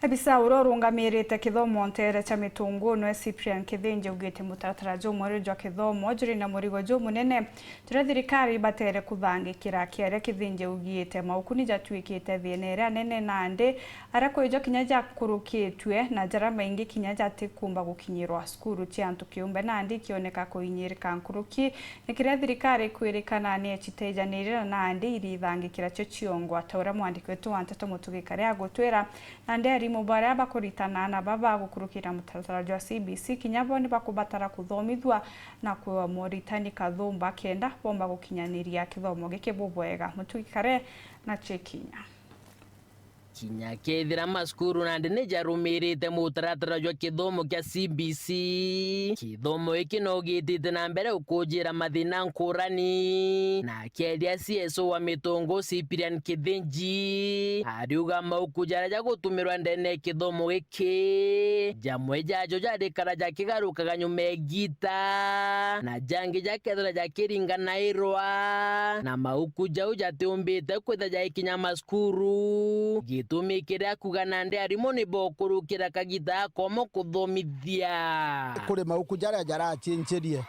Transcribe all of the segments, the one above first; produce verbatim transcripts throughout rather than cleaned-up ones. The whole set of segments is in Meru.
Abisa uria urungamirite kithomo nteere cia Mitungu nwe Cyprian Kithinji augite mutaratara jumweru jwa kithomo juri na murigo jumunene juria thirikari ibatere kuthangikira. Kiaria Kithinji augite maukuni jatuikite thina iria nene nandi aria kwijo kinya jakurukitue na jaria maingi kinya jatikumba gukinyirwa. Cukuru cia antu kiumbe nandi ikioneka kuinyirika nkuruki ni kiria thirikari ikwirikana ni icitejanirira nandi irithangikira cio ciongwa. Ta uria mwandiki wetu wa nteto Mutugi Kare agutwira, nandi arimu baria bakuritana na baba gukurukira mutaratara jwa C B C kinya bo ni bakubatara kuthomithua na kwiwa moritani kathumba kenda bomba gukinyaniria kithomo giki bubwega. Mutugi Kare na cikinya. Kinya kethira macukuru nandi ni jarumirite mutaratara jwa kithomo kia C B C, kithomo giki no gitite na mbere gukujira mathina nkurani. Na akiaria C S O wa Mitungu Cyprian Kithinji ariuga mauku jaria jagutumirwa ndene ya kithomo giki, jamwe jajo jarikara jakigarukaga nyuma ya igita, na jangi jakethira jakiringanairwa, na mauku jau jatiumbite kwithira jaikinya macukuru. Gitumi kiria kuga nandi arimu ni bokurukira kagita gakomo kuthomithia. Kuri mauku jaria jaracinjirie,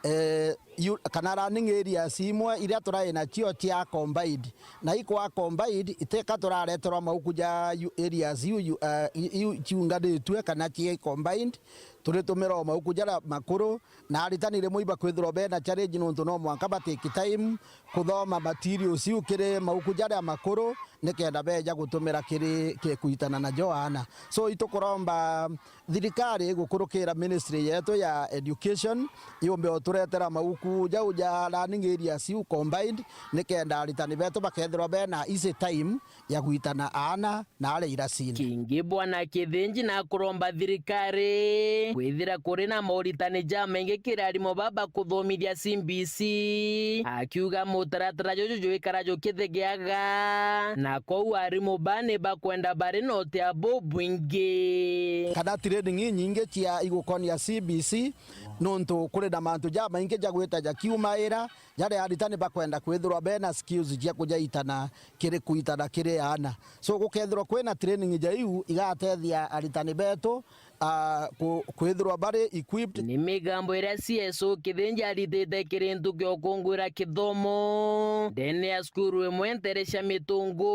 eh, yu-, kana learning areas imwe iria turai nacio cia combined, na ikwa combined, iteka turareterwa mauku ja yu-, areas iu, yu-, eh, i-, iu ciunganitue kana cia combined, turitumira o mauku jaria makuru, na aritani rimwe ibakwithirwa bena challenge nontu no mwanka ba take time kuthoma materials iu kiri mauku jaria makuru, nikenda beja gutumira kiri, ki-, kuitana najo aana. So, itukuromba thirikari gukurukira ministry yetu ya education yumbe uturetera mauku jau ja learning areas iu combined, nikenda aritani betu bakethirwa bena easy time ya gwitana aana na aria iracini. Kingi Bwana Kithinji nakuromba thirikari kwithira kuri na moritani jamaingi kiri arimu baba kuthomithia C B C, akiuga mutaratara juju jwikara jukithegeaga, na kwou arimu ba ni bakwenda bari na utia bubwingi. Kana training inyingi cia igukonia C B C, nontu kuri na mantu jamaingi jagwita jakiumaira, jaria aritani bakwenda kwithirwa bena skills cia kujaitana kiri kuitana kiri aana. So, gukethirwa kwina training ja iu, igatethia aritani betu, ah, ku-, kwithirwa bari equipped. Ni migambo iria C S O Kithinji aritite kiri ntuku ya ukunguira kithomo ndene ya cukuru imwe ntere cia Mitungu,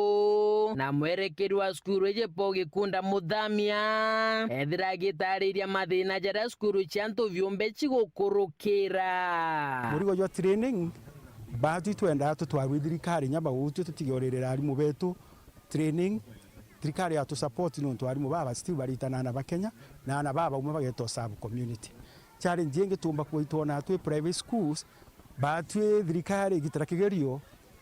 na mwerekeri wa cukuru iji Paul Gikunda Muthamia ethira agitariria mathina jaria cukuru cia antu biumbe cigukurukira. Murigo jwa training, baatwi twendaa tutwarwe i thirikari inya bautwi tutige uririra arimu betu training. Thirikari ya tu support nontu arimu baba still baritana na Bakenya, na aana baba umwe bageta serve community. Challenge ingi tumba kwitwona twi private schools, baatwi thirikari igitira kigerio,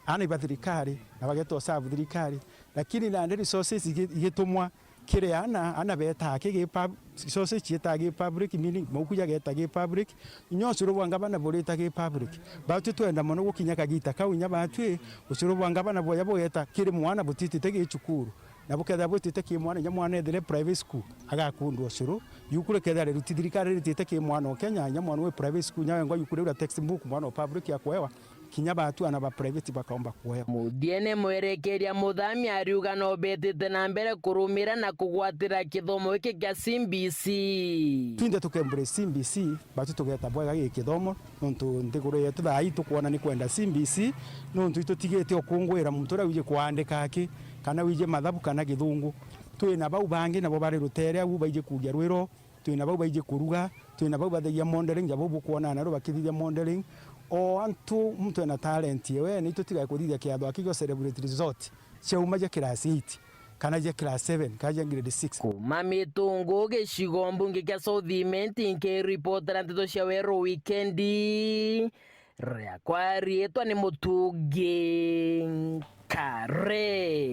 aana iba thirikari, na bageta serve thirikari. Lakini nandi resources igi-, igitumwa kiri aana, aana betaa ki gi pub-, resources ciitaa gi public, meaning mauku jageeta gi public, inya ucuru bwa ngabana burita gi public. Baatwi twenda mono gukinya kagita kau, inya baatwi ucuru bwa ngabana bwoja bugeeta kiri mwana butitite gi cukuru. Na bukethira bwitite ki mwana, inya mwana ethire private school, agakundwa ucuru. Yuku rikethira riruti thirikari ritite ki mwana o Kenya, inya mwana wi private school, inya wengwa yuku riu ria textbook, mwana o public akwewa. Kinya baatu aana ba private bakaomba kuewa. Muthiene mwerekeria Muthami ariuga no betite na mbere kurumira na kugwatira kithomo giki kia C B C. Twinthe tuke embrace C B C, baatu tugeta bwega giki kithomo, nontu nthiguru yetu thaa ii tukwona ni kwenda C B C, nontu itutigite ukungwira muntu uria wiji kwandika aki, kana wiji mathabu kana githungu. Twina bau bangi nabo bari rutere au baiji kugia rwiro, twina bau baiji kuruga, twina bau bathagia modeling, ja bau bukwona naru bakithithia modeling. O antu muntu ena talent yewe, ni itutigae kuthithia kiatho aki gio celebrity resort, ciauma ja class eight, kana ja class seven, kana ja grade six. Kuma Mitungu, gicigo mbunge kia South Imenti, nkiripotera nteto cia Weru Wikendi, riakwa riitwa ni Mutugi Nkare.